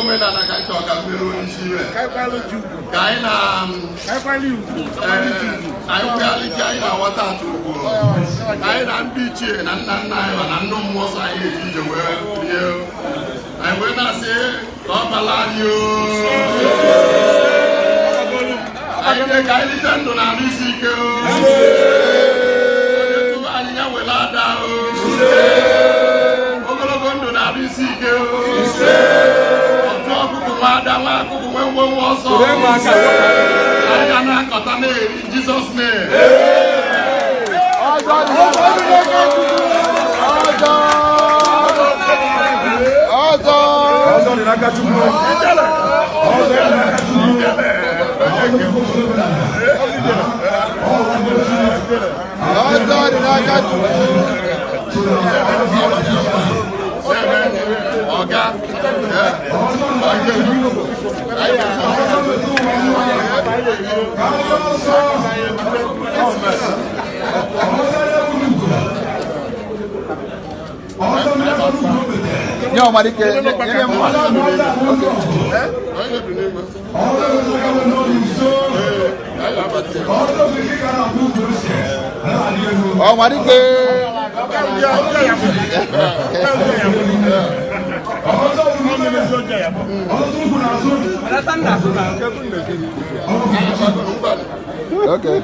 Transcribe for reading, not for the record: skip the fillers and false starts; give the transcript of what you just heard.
Omenala ka anyị chọrọ ka mmeri onye isi ire ka anyị na ee, anyị kwụghalị ji, anyị na-aghọta atụ ugwu, anyị na ndị ichie na nna nna anyị ma na ndị mmụọ nsọ anyị eji ije wee rie. Anyị wee na-asị ka ọ bala anyị o. Anyị dị ka anyị lite ndụ na arụ isi ike o. Onye tụrụ anyị ya were ada o. Ogologo ndụ na arụ isi ike o. Ọtụ ọkụkụ nwa ada, nwa akụkụ nwe nwe nwe ọsọ. Anyị ga na-akọta na-eri Jizọs name. Ọzọ dị n'aka Chukwu. Ọzọ. Ọzọ. Ọzọ dị n'aka Chukwu. Ọzọ dị n'aka Chukwu. Ọzọ dị n'aka Chukwu. Ọga. Nye ọmalike, nye mma. Onye bi n'igwe. Ọmalike. Okay.